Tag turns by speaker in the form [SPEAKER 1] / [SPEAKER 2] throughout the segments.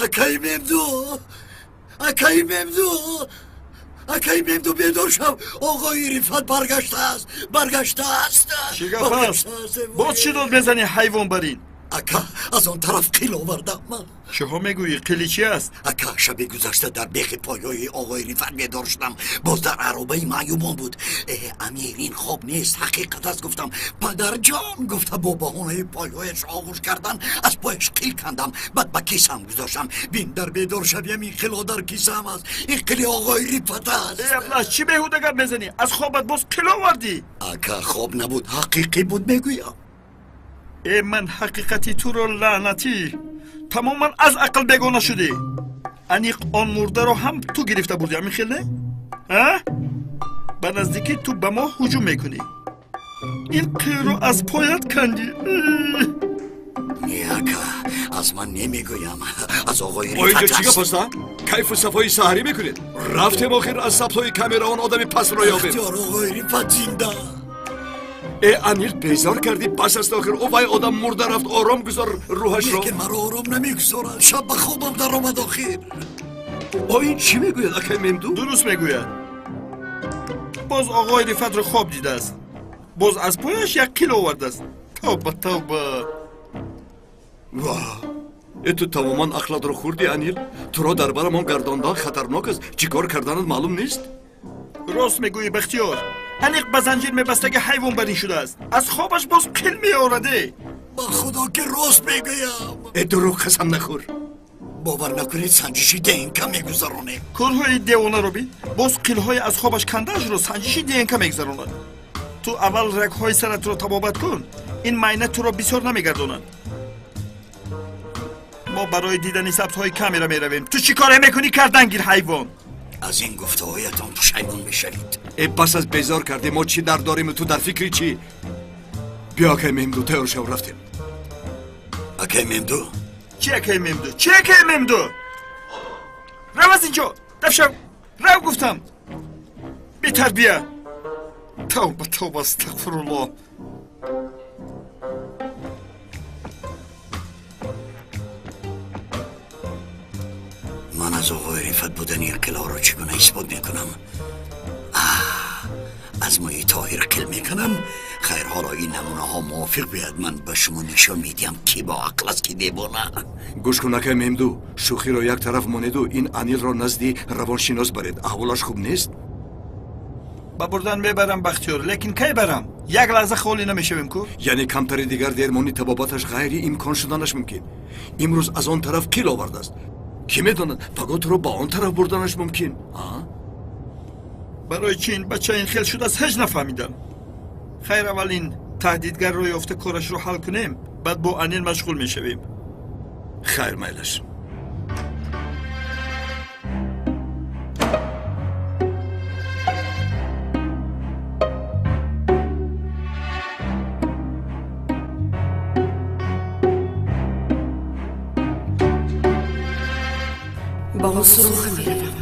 [SPEAKER 1] Акаи Мемду, акаи Мемду, акаи Мемду, бедор шав, оғои Рифат баргаштааст, баргаштааст.
[SPEAKER 2] Чӣ гап аст? Боз чӣ дод мезанӣ, ҳайвон барин?
[SPEAKER 1] Ака, аз он тараф қил овардам.
[SPEAKER 2] Чиҳо мегӯӣ? Қили чи аст?
[SPEAKER 1] Ака, шаби гузашта дар бехи пойҳои оғои Рифат бедор шудам. Боз дар аробаи маъюбон буд. Э, амир, ин хоб нест, ҳақиқат аст, гуфтам. Падарҷон, гуфта бо баҳонаи пойҳояш оғӯш кардан аз пояш қил кандам, баъд ба кисам гузоштам. Бин, дар бедор шавиям ин қило дар кисам аст. Ин қили оғои Рифат аст.
[SPEAKER 2] Э, аблаҳ, чӣ беҳуда гап мезанӣ? Аз хобат боз қил овардӣ?
[SPEAKER 1] Ака, хоб набуд, ҳақиқӣ буд, мегӯям.
[SPEAKER 2] Э, ман ҳақиқати туро лаънатӣ, тамоман аз ақл бегона шудӣ. Аниқ он мурдаро ҳам ту гирифта бурдӣ, ҳамин хел не? А, ба наздикӣ ту ба мо ҳуҷум мекунӣ. Ин қилро аз поят кандӣ.
[SPEAKER 1] Не, ака, аз ман намегӯям, аз оғои
[SPEAKER 3] Инҷо
[SPEAKER 1] Рифат
[SPEAKER 3] чӣ гап
[SPEAKER 1] аст.
[SPEAKER 3] аст, а? Кайфу сафои саҳарӣ мекунед? Рафтем, охир аз сабтҳои камера он одами пасро ёбем.
[SPEAKER 1] Ихтиёр, оғои Рифат зинда.
[SPEAKER 3] Э, Анил, безор кардӣ, бас аст охир. Ӯ вай одам мурда рафт, ором гузор рӯҳашро.
[SPEAKER 1] Лекин маро ором намегузорад, шаб ба хобам даромад охир.
[SPEAKER 3] О, ин чӣ мегӯяд, акай Мемду?
[SPEAKER 2] Дуруст мегӯяд. Боз оғои Рифатро хоб дидааст, боз аз пояш як қил овардааст. Тавба, тавба.
[SPEAKER 3] Ва, э, ту тамоман ақлатро хӯрдӣ, Анил. Туро дар барамон гардондан хатарнок аст, чӣ кор карданат маълум нест.
[SPEAKER 2] Рост мегӯӣ, Бахтиёр. Аниқ ба занҷир мебастаги ҳайвон барин шудааст, аз хобаш боз қил меораде.
[SPEAKER 1] Ба худо ки рост мегӯям.
[SPEAKER 3] Э, дурӯғ қасам нахӯр.
[SPEAKER 1] Бовар накунед, санҷиши ДНК мегузаронем.
[SPEAKER 2] Корҳои девонаро бин, боз қилҳои аз хобаш кандаашро санҷиши ДНК мегузаронад. Ту аввал рагҳои саратро табобат кун, ин майна туро бисёр намегардонад. Мо барои дидани сабтҳои камера меравем, ту чӣ коре мекунӣ, кардан гир, ҳайвон.
[SPEAKER 1] Аз ин гуфтаҳоятон пушаймон мешавед.
[SPEAKER 3] Э, бас аст, безор кардӣ. Мо чӣ дард дорему, ту дар фикри чӣ? Биё, акай Мемду, тайёр шав, рафтем.
[SPEAKER 1] Акай Мемду.
[SPEAKER 2] Чӣ акай Мемду, чӣ акай Мемду? Рав аз инҷо, дафшав, рав гуфтам, бетарбия. Тавба, тавба, астағфируллоҳ.
[SPEAKER 1] Ман аз оғои Рифат будани ин қилҳоро чӣ гуна исбот мекунам? Аз мӯи Тоҳир қил мекунам. Хайр, ҳоло ин намунаҳо мувофиқ биёяд, ман ба шумо нишон медиҳам, ки бо ақл аст, ки девона.
[SPEAKER 3] Гӯш кун, акай Мемду, шӯхиро як тараф монеду ин Анилро назди равоншинос баред, аҳволаш хуб нест.
[SPEAKER 2] Ба бурдан мебарам, Бахтиёр, лекин кай барам? Як лаҳза холӣ намешавем ку.
[SPEAKER 3] Яъне камтари дигар дермони табобаташ ғайри имкон шуданаш мумкин. Имрӯз аз он тараф қил овардааст, кӣ медонад, паго туро ба он тараф бурданаш мумкин, а?
[SPEAKER 2] Барои чи ин бача ин хел шудааст, ҳеҷ нафаҳмидам. Хайр, аввал ин таҳдидгарро ёфта корашро ҳал кунем, баъд бо Анил машғул мешавем.
[SPEAKER 3] Хайр, майлаш.
[SPEAKER 4] Ба он суроға меравам.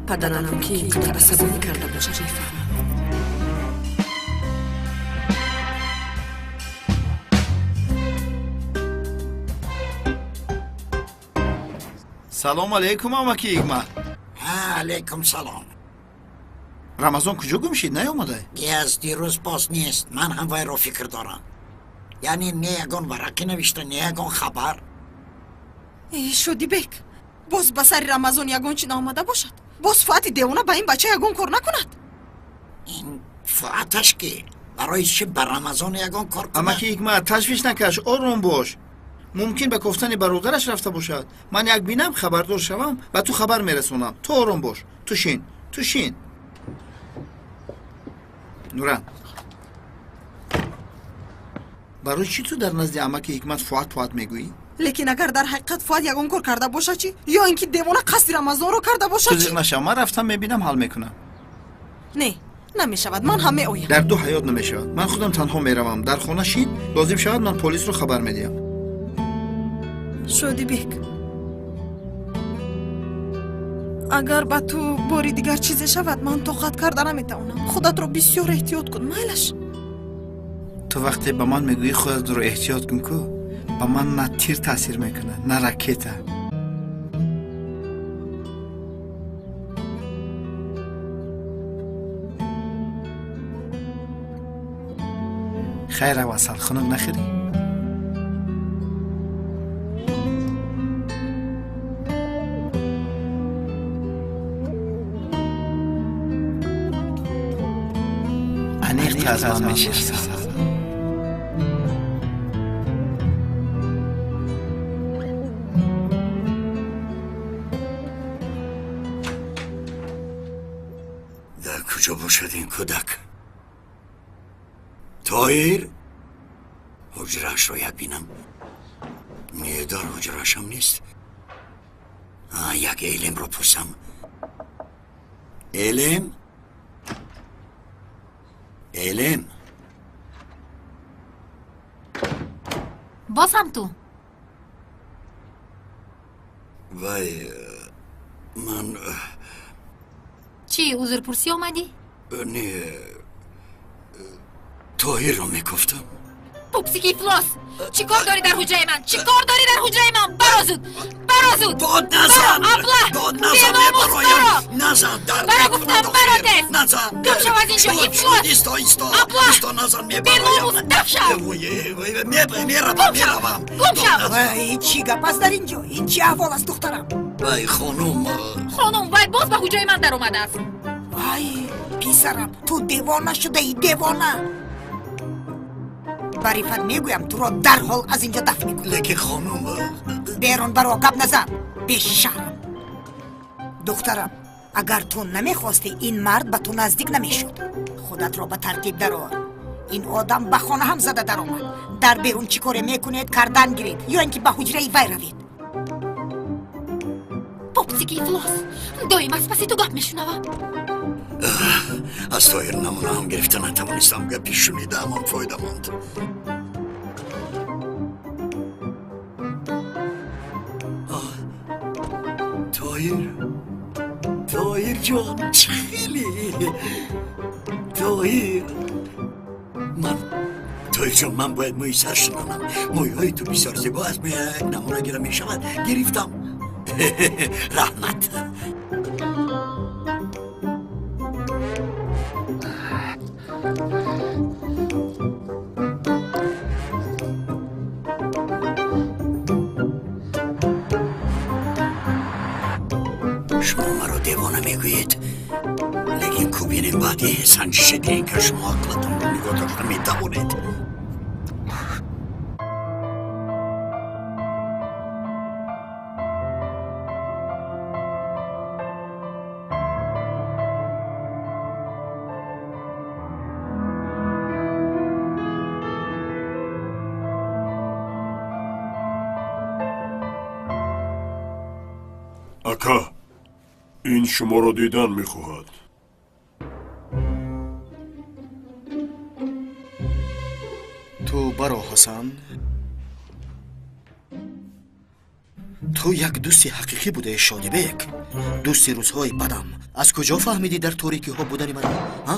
[SPEAKER 4] Падарамро ки ин қадар асабонӣ карда бошад, мефаҳмам.
[SPEAKER 2] Салому алайкум, амаки Ҳикмат.
[SPEAKER 1] Алайкум салом.
[SPEAKER 2] Рамазон куҷо гум шид, наёмадай?
[SPEAKER 1] Аз дирӯз боз нест. Ман ҳам вайро фикр дорам, яъне не ягон варақӣ навишта, не ягон хабар.
[SPEAKER 5] Э, Шодибек, боз ба сари Рамазон ягон чи наомада бошад? Боз Фуати девона ба ин бача ягон кор накунад?
[SPEAKER 1] Ин Фуаташ ки барои чӣ ба Рамазон ягон кор кунад?
[SPEAKER 2] Амаки Ҳикмат, ташвиш накаш, ором бош. Мумкин ба кофтани бародараш рафта бошад. Ман як бинам, хабардор шавам, ба ту хабар мерасонам. Ту ором бош, ту шин, ту шин. Нуран, барои чӣ ту дар назди амаки Ҳикмат Фуат, Фуат мегӯӣ?
[SPEAKER 5] Лекин агар дар ҳақиқат Фуат ягон кор карда бошад чӣ? Ё ин ки девона қасди Рамазонро карда бошад
[SPEAKER 2] Ту
[SPEAKER 5] чӣ?
[SPEAKER 2] зиқ нашав, ман рафтам мебинам, ҳал мекунам.
[SPEAKER 5] Не, намешавад, ман ҳам меоям.
[SPEAKER 2] Дар ду ҳаёт намешавад, ман худам танҳо меравам. Дар хона шин, лозим шавад, ман полисро хабар медиҳам.
[SPEAKER 5] Шодибек, агар ба ту бори дигар чизе шавад, ман тоқат карда наметавонам. Худатро бисёр эҳтиёт кун, майлаш?
[SPEAKER 2] Ту вақте ба ман мегӯӣ худатро эҳтиёт кун ку, ба ман на тир таъсир мекунад, на ракета.
[SPEAKER 6] Хайр, асал хунук нахӯрӣ. Аниқ аз ман мешиносад.
[SPEAKER 1] Дар куҷо бошад ин кӯдак? Тоҳир? Ҳуҷраашро як бинам. Не, дар ҳуҷраашам нест. Як Элемро пурсам. Элем? Элем?
[SPEAKER 7] Боз ҳам ту?
[SPEAKER 1] Вай, ман...
[SPEAKER 7] Чӣ, узрпурсӣ омадӣ?
[SPEAKER 1] Не, Тоҳирро мекуфтам.
[SPEAKER 7] Пупсики ифлос! Чӣ кор дорӣ дар ҳуҷраи ман? Чӣ кор дорӣ дар ҳуҷраи ман? Баро зуд! Баро зуд!
[SPEAKER 1] Дод назан!
[SPEAKER 7] Абла!
[SPEAKER 1] Дод назан, мебароям! Назан, дар
[SPEAKER 7] Баро гуфтам, баро тез!
[SPEAKER 1] Назан!
[SPEAKER 7] Гум шав аз инҷо, ифлос!
[SPEAKER 1] Исто, исто!
[SPEAKER 7] Абла!
[SPEAKER 1] Исто, назан, мебароям!
[SPEAKER 7] Беномус, даф шав!
[SPEAKER 1] Меравам, меравам!
[SPEAKER 7] Гум шав!
[SPEAKER 8] Ин чӣ гап аст дар инҷо? Ин чӣ аҳвол аст, духтарам?
[SPEAKER 1] Вай, хонум...
[SPEAKER 7] Хонум, вай боз ба ҳуҷраи ман даромадааст.
[SPEAKER 8] Вай, писарам, ту девона шудаӣ, девона! Ба Рифат мегӯям, туро дарҳол аз инҷо дафт мекунам.
[SPEAKER 1] Лекин хонум...
[SPEAKER 8] Берун баро, гап назан, бешарм. Духтарам, агар ту намехостӣ, ин мард ба ту наздик намешуд. Худатро ба тартиб дарор. Ин одам ба хона ҳам зада даромад. Дар берун чӣ коре мекунед, кардан гиред, ё ин ки ба ҳуҷраи вай равед.
[SPEAKER 7] Пупсики ифлос, доим аз паси ту гап мешунавам.
[SPEAKER 1] Аз Тоҳир намунаам гирифта натавонистам, гапи шунидаамон фоида монд. Тоҳир, Тоҳирҷон, чӣ хеле Тоҳир, ман Тоҳирҷон, ман бояд мӯи сар шинонам. Мӯйҳои ту бисёр зебо аст, як намуна гира мешавад. Гирифтам. Раҳмат. Шумо маро девона мегӯед, лекин кӯбинем баъди санҷиши ДНК шумо ақлатонро нигоҳ дошта метавонед.
[SPEAKER 9] Ака, ин шуморо дидан мехоҳад.
[SPEAKER 10] Ту баро, Ҳасан. Ту як дӯсти ҳақиқӣ будаи, Шодибек. Дӯсти рӯзҳои бадам. Аз куҷо фаҳмидӣ дар торикиҳо будани маро? Ҳа?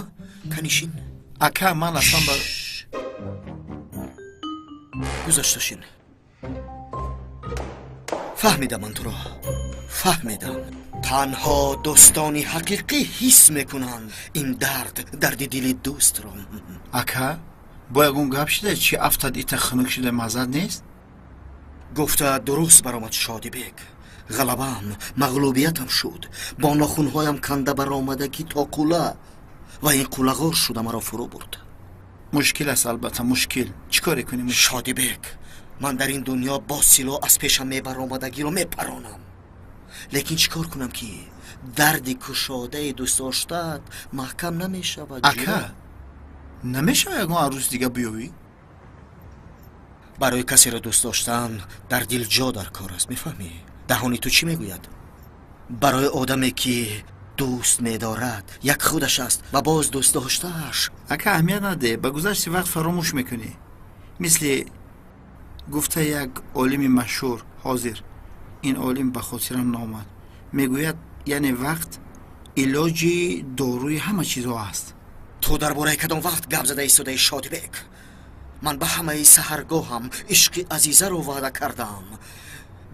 [SPEAKER 10] Канишин.
[SPEAKER 6] Ака, ман аслан ба
[SPEAKER 10] гузашташин. Фаҳмидам ман туро. Фаҳмидам. Танҳо дӯстони ҳақиқӣ ҳис мекунанд ин дард, дарди дили дӯстро.
[SPEAKER 6] Ака, бо ягон гап шида чи афтад ита хунук шуда маззат нест?
[SPEAKER 10] Гуфта дуруст баромад, Шодибек. Ғалабаам, мағлубиятам шуд. Бо нохунҳоям канда баромадагӣ то қулла ва ин қуллағор шуда маро фурӯ бурд.
[SPEAKER 6] Мушкил аст, албатта мушкил. Чӣ коре кунем?
[SPEAKER 10] Шодибек, ман дар ин дунё бо силоҳ аз пешам мебаромадагиро мепаронам. Лекин чӣ кор кунам ки дарди кушодаи дӯстдоштаат маҳкам намешавад?
[SPEAKER 6] Ака, намешавад ягон арӯси дига биёвӣ?
[SPEAKER 10] Барои касеро дӯст доштан дар дил ҷо дар кор аст, мефаҳмӣ? Даҳони ту чӣ мегӯяд? Барои одаме ки дӯст медорад як худаш аст ва боз дӯст доштааш.
[SPEAKER 6] Ака, аҳамият наде, ба гузашти вақт фаромӯш мекунӣ. Мисли гуфта як олими машҳур ҳозир, ин олим ба хотирам наомад, мегӯяд, яъне вақт илоҷи доруи ҳама чизҳо аст.
[SPEAKER 10] Ту дар бораи кадом вақт гап зада истодаи, Шодибек? Ман ба ҳамаи саҳаргоҳам ишқи азизаро ваъда кардам.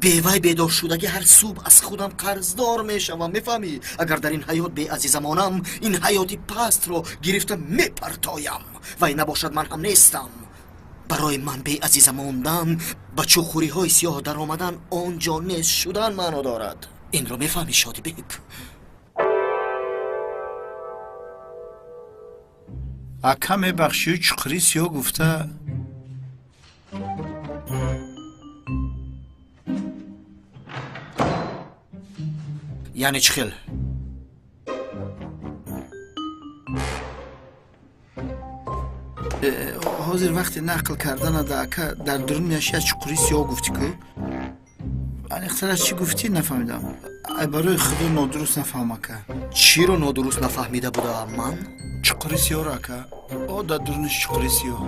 [SPEAKER 10] Бевай бедоршудагӣ ҳар субҳ аз худам қарздор мешавам, мефаҳмӣ? Агар дар ин ҳаёт беазиза монам, ин ҳаёти пастро гирифта мепартоям. Вай набошад, ман ҳам нестам. Барои ман беазиза мондан, ба чуқуриҳои сиёҳ даромадан, он ҷо нест шудан маъно дорад. Инро мефаҳмӣ, Шодибек?
[SPEAKER 6] Ака, мебахшию, чуқури сиёҳ гуфта.
[SPEAKER 10] Яъне чӣ хел?
[SPEAKER 6] Ҳозир вақте нақл карданада, ака, дар дурунаш як чуқури сиёҳ гуфтӣ ку, аниқтараш чӣ гуфтӣ, нафаҳмидам. Ай, барои худо, нодуруст нафаҳм, ака.
[SPEAKER 10] Чиро нодуруст нафаҳмида будаам ман?
[SPEAKER 6] Чуқури сиёҳро, ака. О, дар дурунаш чуқури сиёҳ.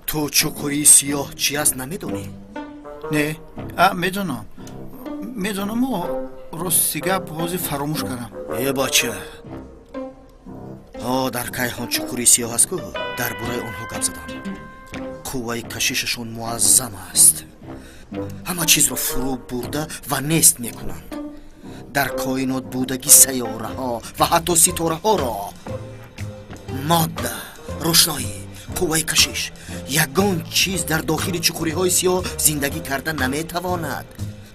[SPEAKER 10] Ту чуқурии сиёҳ чи аст намедонӣ?
[SPEAKER 6] Не, а медонам, медонаму рости гап, ҳозир фаромӯш кардам.
[SPEAKER 10] Э, бача, ҳо, дар кайҳон чуқурии сиёҳ аст ку, дар бораи онҳо гап задам. Қувваи кашишашон муаззам аст, ҳама чизро фурӯ бурда ва нест мекунанд. Дар коинот будагӣ сайёраҳо ва ҳатто ситораҳоро, модда, рӯшноӣ, қувваи кашиш, ягон чиз дар дохили чуқуриҳои сиёҳ зиндагӣ карда наметавонад.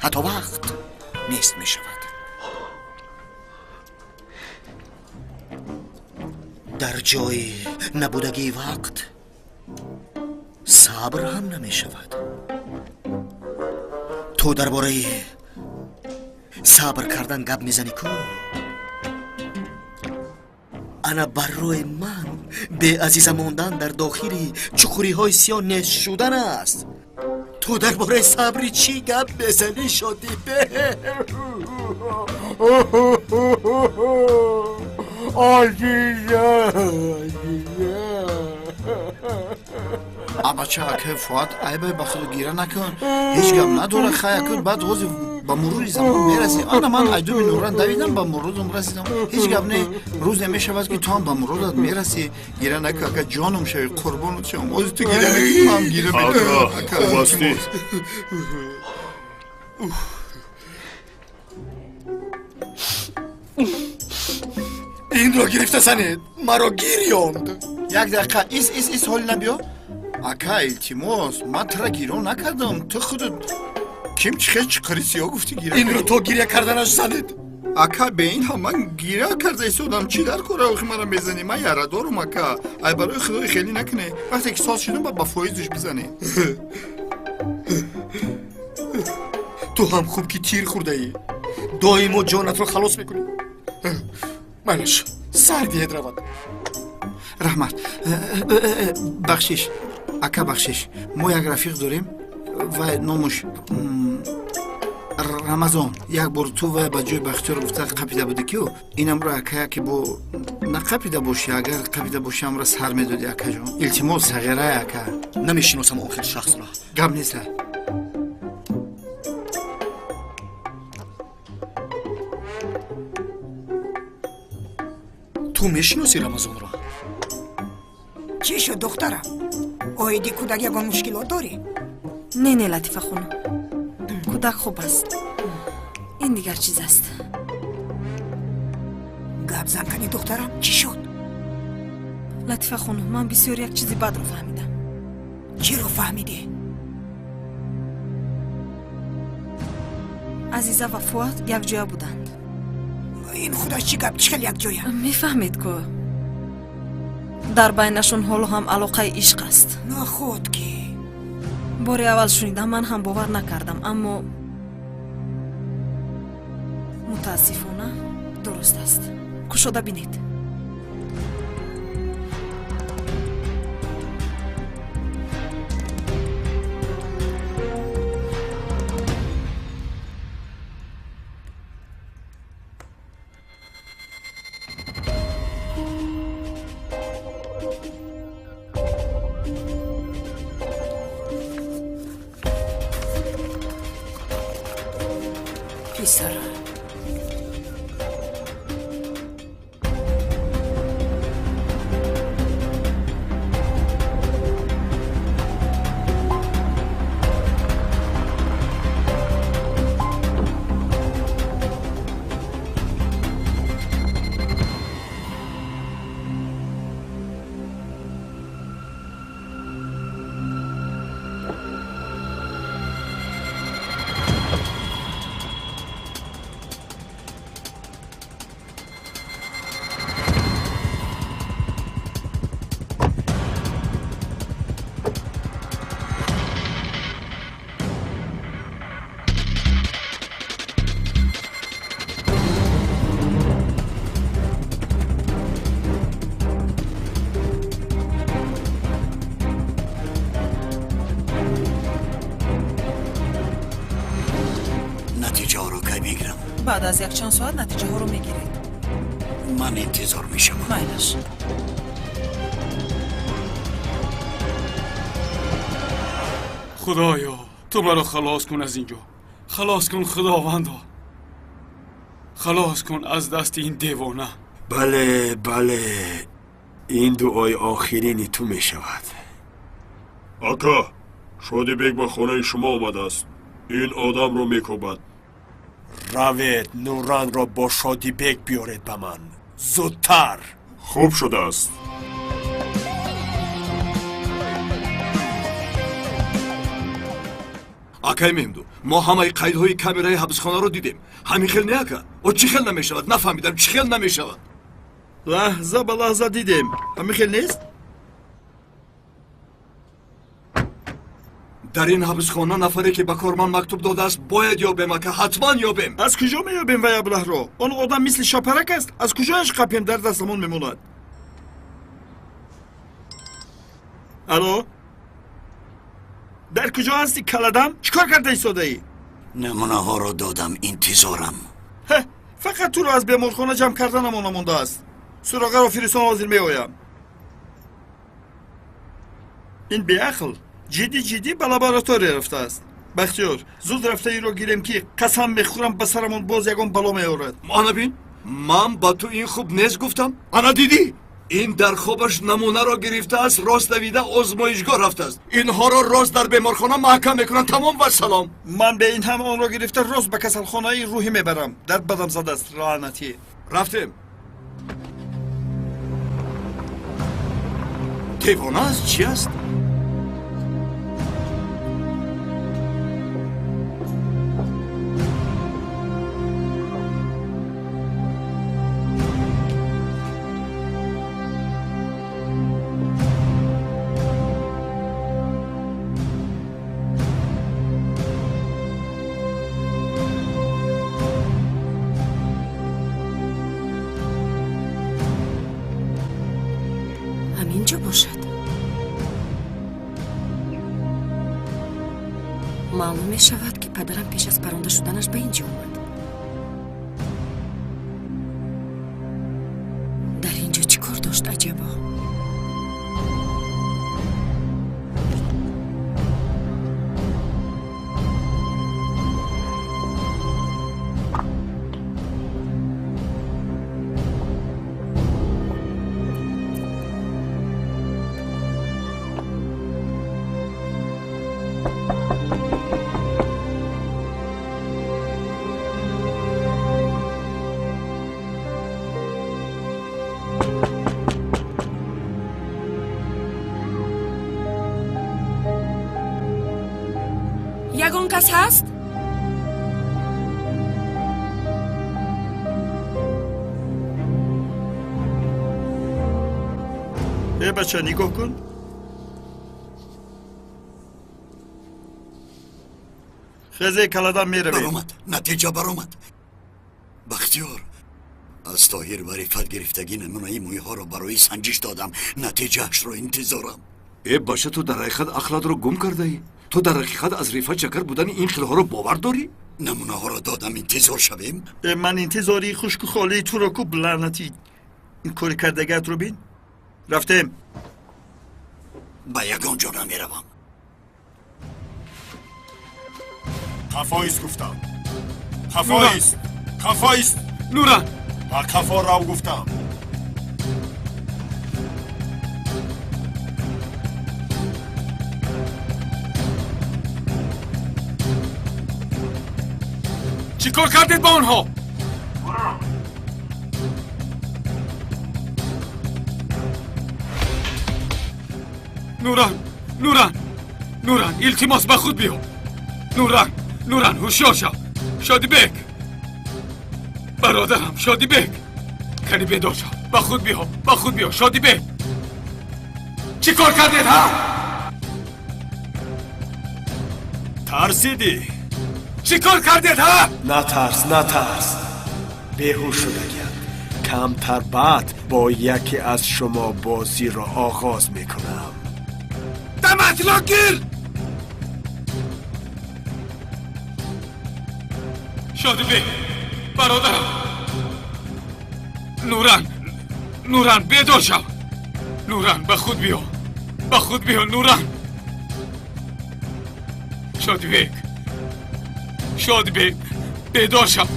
[SPEAKER 10] Ҳатто вақт нест мешавад. Дар ҷои набудагии вақт сабр ҳам намешавад. Ту дар бораи сабр кардан гап мезанӣ ку? Ана барои ман беазиза мондан дар дохили чуқуриҳои сиёҳ нест шудан аст. Ту дар бораи сабри чӣ гап мезанӣ, Шодибек?
[SPEAKER 2] Азиза, азиза.
[SPEAKER 6] Абача, акай Фуат, айбай, ба худо, гира накун, ҳеҷ гап надора. Хай, акун баъд ҳозир ба мурури замон мерасӣ. Ана ман айдуми нуран давидам, ба муродам расидам. Ҳеҷ гап не, рӯзе мешавад, ки ту ҳам ба муродат мерасӣ. Гира накун, ака, ҷоном шавӣ, қурбонат шавам. Ҳозир ту гира накунӣ, ман гира мекунам.
[SPEAKER 9] Ака, хуб ҳастӣ?
[SPEAKER 10] Инро гирифта занед, маро гирёнд.
[SPEAKER 6] Як дақиқа, ис, ис, ис, ҳоли набиё, ака, илтимос. Ман тура гирон накардам, ту худат ким чихел чуқури сиёҳ гуфтӣ, гира.
[SPEAKER 10] Инро то гиря карданаш занед.
[SPEAKER 6] Ака, бе ин ҳам ман гира карда истодам. Чӣ дар кора охи мара мезанӣ? Ман яра дорум, ака. Ай, барои худои, хеле накунӣ. Вақте ки соз шудам, ба фоизш бизанӣ.
[SPEAKER 10] Ту ҳам хуб ки тир хӯрдаӣ, доимо ҷонатро халос мекунӣ. Майлаш, сар диҳед, равад.
[SPEAKER 6] Раҳмат. Бахшиш, ака, бахшиш. Мо як рафиқ дорем ва номуш Рамазон. Як бор ту вай ба ҷои Бахтиёр гуфта қапида будӣ кю, инамро, ака, яке бо нақапида бошӣ, агар қапида бошӣ, амро сар медодӣ, акаҷон. Илтимос, сағирай, ака.
[SPEAKER 10] Намешиносам он хел шахсро.
[SPEAKER 6] Гап неста.
[SPEAKER 10] Ту мешиносӣ Рамазонро?
[SPEAKER 8] Чӣ шуд, духтарам? Оиди кӯдак ягон мушкилот дорӣ?
[SPEAKER 5] Не, не, Латифа хонум, кӯдак хуб аст, ин дигар чиз аст.
[SPEAKER 8] Гап зан кани, духтарам, чӣ шуд?
[SPEAKER 5] Латифа хонум, ман бисёр як чизи бадро фаҳмидам.
[SPEAKER 8] Чиро фаҳмидӣ?
[SPEAKER 5] Азиза ва Фуат якҷоя буданд.
[SPEAKER 8] Ин худаш чӣ гап? Чӣ хел якҷоя?
[SPEAKER 5] Мефаҳмед ку, дар байнашон ҳоло ҳам алоқаи ишқ аст.
[SPEAKER 8] Наход ки!
[SPEAKER 5] Бори аввал шунидам, ман ҳам бовар накардам, аммо мутаассифона дуруст аст. Кушода бинед.
[SPEAKER 8] Писарам.
[SPEAKER 1] Натиҷаҳоро кай мегирам?
[SPEAKER 11] Баъд аз якчанд соат натиҷаҳоро мегиред.
[SPEAKER 1] Ман интизор мешавам.
[SPEAKER 11] Майлаш.
[SPEAKER 12] Худоё, ту маро халос кун аз ин ҷо. Халос кун, Худовандо. Халос кун аз дасти ин девона.
[SPEAKER 9] Бале, бале, ин дуои охирини ту мешавад. Ака, Шодибек ба хонаи шумо омадааст. Ин одамро мекобад.
[SPEAKER 13] Равед, Нуранро бо Шодибек биёред ба ман. Зудтар.
[SPEAKER 9] Хуб шудааст.
[SPEAKER 3] Акай Мемду, мо ҳамаи қайдҳои камераи ҳабсхонаро дидем. Ҳамин хел не, ака? О чӣ хел намешавад? Нафаҳмидам, чӣ хел намешавад?
[SPEAKER 2] Лаҳза ба лаҳза дидем. Ҳамин хел нест?
[SPEAKER 3] Дар ин ҳабсхона нафаре ки ба корманд мактуб додааст, бояд ёбем, ака, ҳатман ёбем.
[SPEAKER 2] Аз куҷо меёбем вай аблаҳро? Он одам мисли шапарак аст. Аз куҷояш қапем, дар дастамон мемонад. Алло? Дар куҷо ҳасти, каладам? Чӣ кор карда истодаӣ?
[SPEAKER 1] Намунаҳоро додам, интизорам.
[SPEAKER 2] Фақат туро аз беморхона ҷамъ карданам намондааст. Суроғаро фиристон, ҳозир меоям. Ин беақл ҷиддӣ ҷиддӣ ба лаборатория рафтааст. Бахтиёр, зуд рафта инро гирем, ки қасам мехӯрам, ба сарамон боз ягон бало меорад.
[SPEAKER 3] Ана бин, ман ба ту ин хуб нест гуфтам. Ана дидӣ? Ин дар хобаш намунаро гирифтааст, рост давида озмоишгоҳ рафтааст. Инҳоро рост дар беморхона маҳкам мекунанд. Тамом ва салом.
[SPEAKER 2] Ман бе ин ҳам онро гирифта рост ба касалхонаи рӯҳӣ мебарам. Дар бадам задааст, лаънатӣ.
[SPEAKER 3] Рафтем. Девона аст, чӣ аст?
[SPEAKER 4] Ҳаминҷо бошад. Маълум мешавад, ки падарам пеш аз паронда шуданаш ба ин ҷо омад. Дар ин ҷо чӣ кор дошт, аҷабо? Ягон кас ҳаст?
[SPEAKER 2] Э бача, нигоҳ кун. Хезе каладам меравем.
[SPEAKER 1] Баромад, натиҷа баромад. Бахтиёр, аз Тоҳир ва Рифат гирифтагӣ намунаи мӯйҳоро барои санҷиш додам. Натиҷаашро интизорам.
[SPEAKER 3] Э бача, ту дар ҳақиқат ақлатро гум кардаӣ? Ту дар ҳақиқат аз Рифат Чакар будани ин хелҳоро бовар дорӣ?
[SPEAKER 1] Намунаҳоро додам, интизор шавем?
[SPEAKER 2] Э ман интизори хушку холии туро ку, лаънатӣ. Ин кори кардагиатро бин. Рафтем.
[SPEAKER 1] Ба ягон ҷо намеравам.
[SPEAKER 9] Қафоист гуфтам. Қафоист. Қафоист.
[SPEAKER 12] Нуран.
[SPEAKER 9] Ба қафо рав гуфтам.
[SPEAKER 12] Чӣ кор кардед ба онҳо? Нуран, Нуран, Нуран, илтимос, ба худ биё. Нуран, Нуран, ҳушёр шав. Шодибек, бародарам, Шодибек, кани бедор шав, ба худ биё, ба худ биё, Шодибек. Чӣ кор кардед, ҳа?
[SPEAKER 13] Тарсидӣ?
[SPEAKER 12] Чӣ кор кардед, ҳа?
[SPEAKER 13] Натарс, натарс. Беҳуш шудагиям. Камтар баъд бо яке аз шумо бозиро оғоз мекунам.
[SPEAKER 12] Даматро гир! Шодибек, бародарам. Нуран, Нуран, бедор шав. Нуран, ба худ биё. Ба худ биё, Нуран. Шодибек. Шодибек, бедор шав.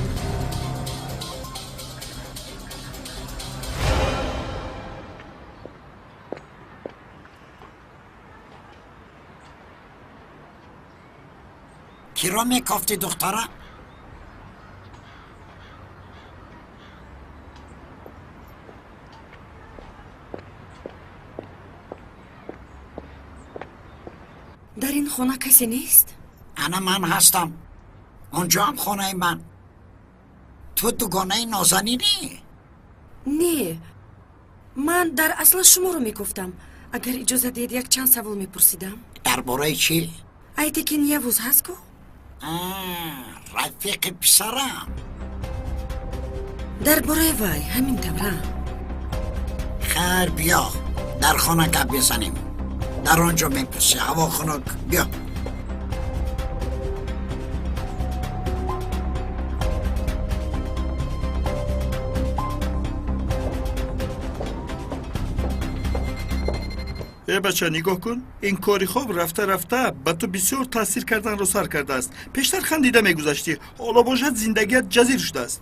[SPEAKER 1] Киро мекофти, духтара?
[SPEAKER 4] Дар ин хона касе нест?
[SPEAKER 1] Ана ман ҳастам. Он ҷо ҳам хонаи ман. Ту дугонаи Нозанинӣ?
[SPEAKER 4] Не, ман дар асла шуморо мегуфтам. Агар иҷозат диҳед, якчанд савол мепурсидам.
[SPEAKER 1] Дар бораи чӣ?
[SPEAKER 4] Айтекин Явуз ҳаст ку?
[SPEAKER 1] Рафиқи писарам.
[SPEAKER 4] Дар бораи вай, ҳамин тавра.
[SPEAKER 1] Хайр, биё, дар хона гап мезанем. Дар он ҷо мепурсӣ. Ҳаво хунук, биё.
[SPEAKER 2] Э бача, нигоҳ кун, ин кори хоб рафта рафта ба ту бисёр таъсир карданро сар кардааст. Пештар хандида мегузаштӣ, ҳоло бошад, зиндагият ҷазир шудааст.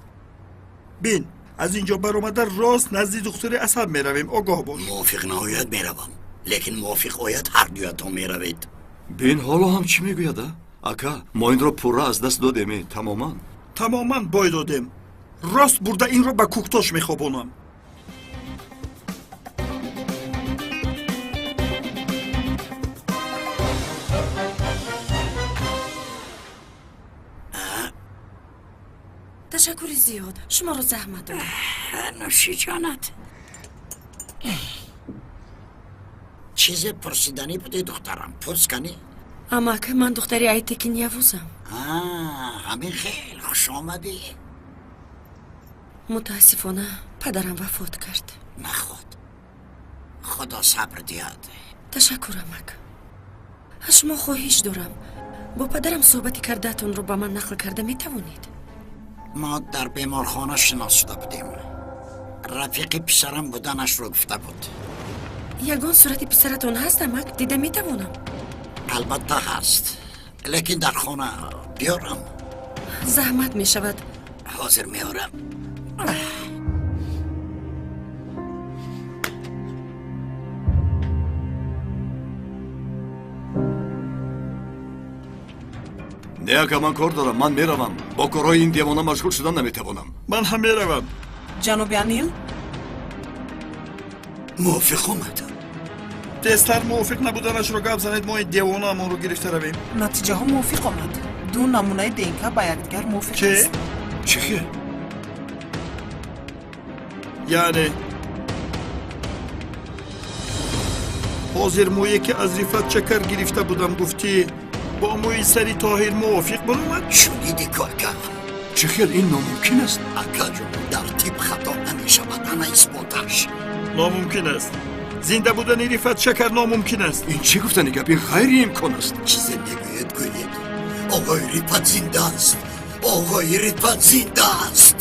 [SPEAKER 2] Бин, аз ин ҷо баромада, рост назди духтури асаб меравем, огоҳ бош.
[SPEAKER 1] Мувофиқ наояд, меравам, лекин мувофиқ ояд, ҳар дуятон меравед.
[SPEAKER 3] Бин, ҳоло ҳам чӣ мегӯяд, а? Ака, мо инро пурра аз даст додем, э, тамоман.
[SPEAKER 2] Тамоман бой додем. Рост бурда инро ба кӯктош мехобонам.
[SPEAKER 4] Ташаккури зиёд, шуморо заҳмат додам.
[SPEAKER 1] Нӯши ҷонат. Чизе пурсиданӣ буди, духтарам? Пурс канӣ.
[SPEAKER 4] Амак, ман духтари Айтекин Явузам.
[SPEAKER 1] Ҳамин хел, хуш омадӣ.
[SPEAKER 4] Мутаассифона, падарам вафот кард.
[SPEAKER 1] Наход, худо сабр диҳад.
[SPEAKER 4] Ташаккур, амак. Аз шумо хоҳиш дорам, бо падарам суҳбати кардаатонро ба ман нақл карда метавонед?
[SPEAKER 1] Мо дар беморхона шинос шуда будем. Рафиқи писарам буданашро гуфта буд.
[SPEAKER 4] Ягон сурати писаратон ҳаст, амак, дида метавонам?
[SPEAKER 1] Албатта ҳаст, лекин дар хона. Биёрам?
[SPEAKER 4] Заҳмат мешавад.
[SPEAKER 1] Ҳозир меорам.
[SPEAKER 3] Не, ака, ман кор дорам, ман меравам. Бо корҳои ин девона машғул шудан наметавонам.
[SPEAKER 2] Ман ҳам меравам.
[SPEAKER 11] Ҷаноби Анил.
[SPEAKER 1] Мувофиқ омад.
[SPEAKER 2] Тезтар мувофиқ набуданашро гап занед, мо ин девонаамонро гирифта равем.
[SPEAKER 11] Натиҷаҳо мувофиқ омад. Ду намунаи ДНК ба якдигар мувофиқ
[SPEAKER 2] Чӣ?
[SPEAKER 11] аст.
[SPEAKER 3] Чӣ хел?
[SPEAKER 2] Яъне ҳозир мӯе, ки аз Рифат Чакар гирифта будам, гуфтӣ, бо мӯи сари Тоҳир мувофиқ баромад?
[SPEAKER 1] Шуниди ку, ака?
[SPEAKER 3] Чӣ хел? Ин номумкин аст.
[SPEAKER 1] Акаҷон, дар тиб хато намешавад. Ана исботаш.
[SPEAKER 2] Номумкин аст. Зинда будани Рифат Шакар номумкин аст.
[SPEAKER 3] Ин чӣ гуфтани гап? Ин ғайриимкон аст.
[SPEAKER 1] Чизе мегӯед, гӯед. Оғои Рифат зинда аст, оғои Рифат зинда аст.